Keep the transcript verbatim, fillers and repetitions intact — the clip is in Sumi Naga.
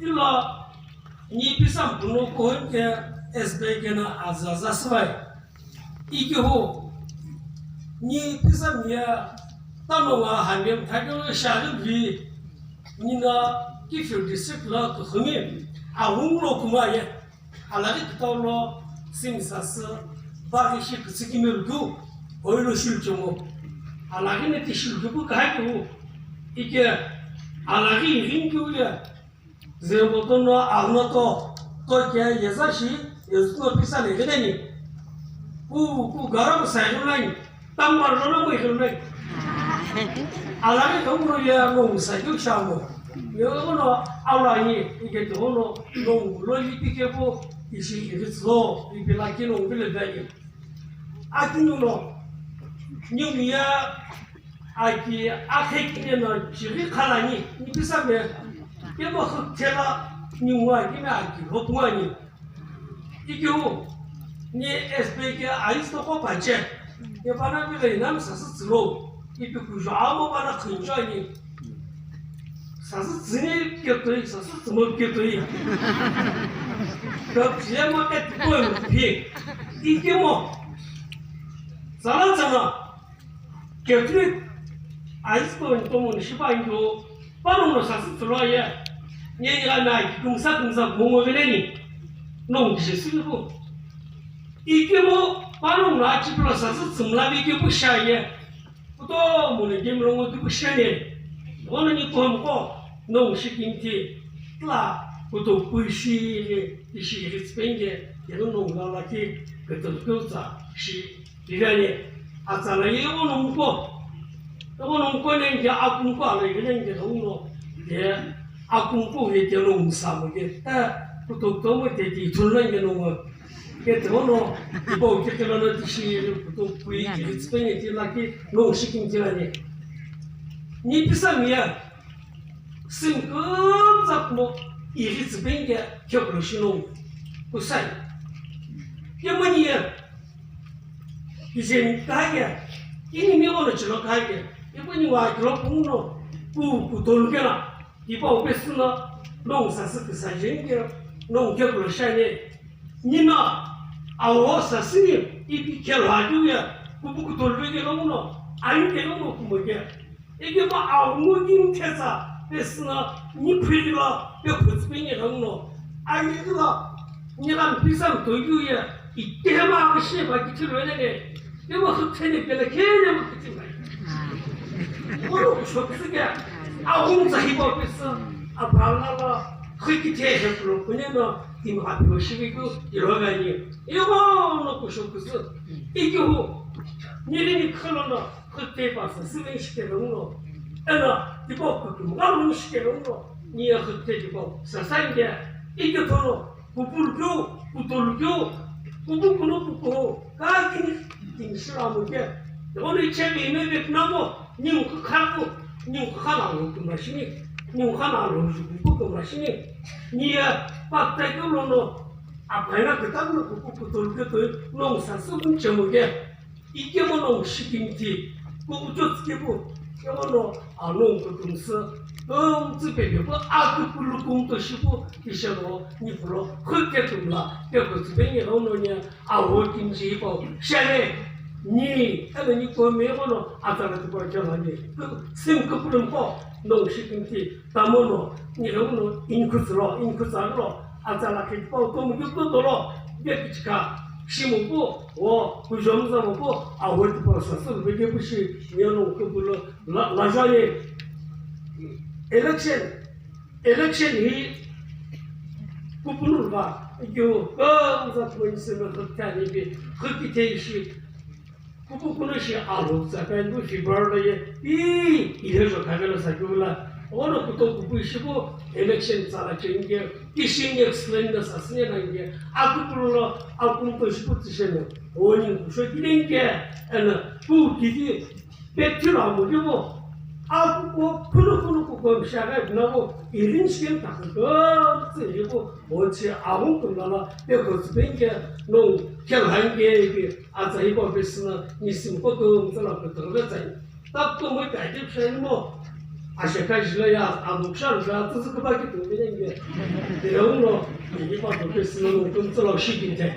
Tilo, ni pisam puno kohon ke S B I ke na azaza swai. Ikihu, ni pisam ya tano wa hanyem thakyo shalibi, ni na Kiphire district la kuhumi, ahung lo kuma ye. Alaghi kutau lo simi sasü, baghi shi kütsükimi lukhu, oilo shi luchomo. Alaghi neti shi lukhu pu kahai keu, ike alaghi ighi keu ye, zembo tono aghuno to, to ke yeza shi, yezu no pisa le gheneni. Ku, ku garam sai lunani. Tambar lono mo ikhilmai. Alaghi khamro ye no musa keu shamo. Ye ono aula ni ike to ono no lo li pike po ishi iritso ipi la kino vile vani. Akinu no ni ya aki akhe kine no chiri khalani ni pisa me. Ke mo khela ni wa kine aki hopwani. Ikiu, ni S B I ke aisü ko pache. Ye pana pile inam sasü tsülo. Ipi kujo amo pana khunjo ani. Sasü tsüni ketoi, sasü tsümo ketoi. Ka pile ma ke tuko pi. Ikimo. Tsala tsala. Catholic aisü ko ntomo ni shipa injo, panongu no sasü tsülo ye, nye igha na ki kümsa kümsa kumongo veneni, nongu kishe silipu. Ikemu panongu no achipilo sasü tsümla vi kepu sha ye, kutomo no gemi longo kepu shene, ono ni kuhomko, nongu shikimti, tla, kuto kuishi ye, ishi ye, spenge, ye nongu la la ki, kuto kusa, shi. Iveni, atsala ye ighono muko. Ighono muko nenge akumko ala iveni nenge ghono. Ye akumko ye teno musamu ye. Eh, kuto kuto mo te ti thulna nge no mo. Ye teno no, ibo ke ke no ti shi kuto kui ki tspe nge ti la ki no shi kin ti la ni. Ni pisa mi ya. Sim kum zap mo iri tspe nge ke kulo shi no. Kusai. Ye mo ni ye. Kije ni kage, kini mi ono chilo kage, ipu ni wa kilo pungu no, ku, ku tolu kela, ipa upesi no, nongu sasü kisa jenge, nongu ke kulo shane. Ni na, awo sasü ni, ipi kelo aju ya, kupu ku tolu ke lo no, ayu ke lo no kumo ke. Ikemu aghungu kini khetsa pesü no ni phililo pe phutsu pe nighenguno. Anighi lo nigha mphisa mtoyu ye itema aghüshi va kithi loelele. Yemo hütheni pele khene mo kithi vai. Olo kusho kusuke aghungu tsa hipo pesü aphala lo hükithe he kulo kuneno timi aphi shiviku iloveni. Yemo no kusho kusu. Ikihu nighi ni khalono. Khüte pa sasü ve shikelo ngo. Ena, tipo kutu, ngaru shikelo ngo. Ni ya khüte tipo, sasü nge, ike tono, kupulukyo, kutolukyo, kubukuno kukuho, kakini, timi shiramu ke. Ono ichebe ime ve kunamo, ni nkukhako, ni nkukhana lo kumashini, ni nkukhana lo jukuko kumashini. Ni ya, pakta ke lono, apaina kitabu kuku kutolukyo to, no sasü kunchemo ke. Ikemu no shikimthi, kukucho tsikepu, kemu no anong kutumsü, kumtsü pepepu, akupulu kumto shipu, kishemo, nipulo, khuketumla, pekutsü penye ono nya, awo kimji ipo, share, ni, ebe ni kome ono, atara tupa jalani, sim kupulumpo, no shikimthi, tamono, ni no, inkutsulo, inkutsagulo, Atsala khitipa utomu keu totolo, vekichika, shimupu, o, kujomza mupu, awetipa sasü vekepu shi, miano kupulo, la, lajane. Election, election hi, kupunu va, ikyo, kamza point seme khutani bi, khukitei shi, Kupu kuno shi alu tsa pen bu February lo ye, pi, ile jo kagelo sa kula. Ono kuto kupu ishibo election tsala chenge, kishin explain na sa sine na nge. Akupulo, akumto shibo tsishene. Oni kusho kinenge, ena, pu kiki, pe tiro amu libo. Akuko, kuno kuno kuko mshaga nabo, irin shiken takako, tsiribo, ochi amu kumala, pe ko tsipenge, no, kelhange, Atsa hipau pesü no nisim kutomo tsala kutomo tsai. Takutomo ipeghi pishani mo. Asheka jila ya abuksha ja tsüzü kübaki tu mine nge. Tile uno, ipa professor no kümtsü lo shi kinthe.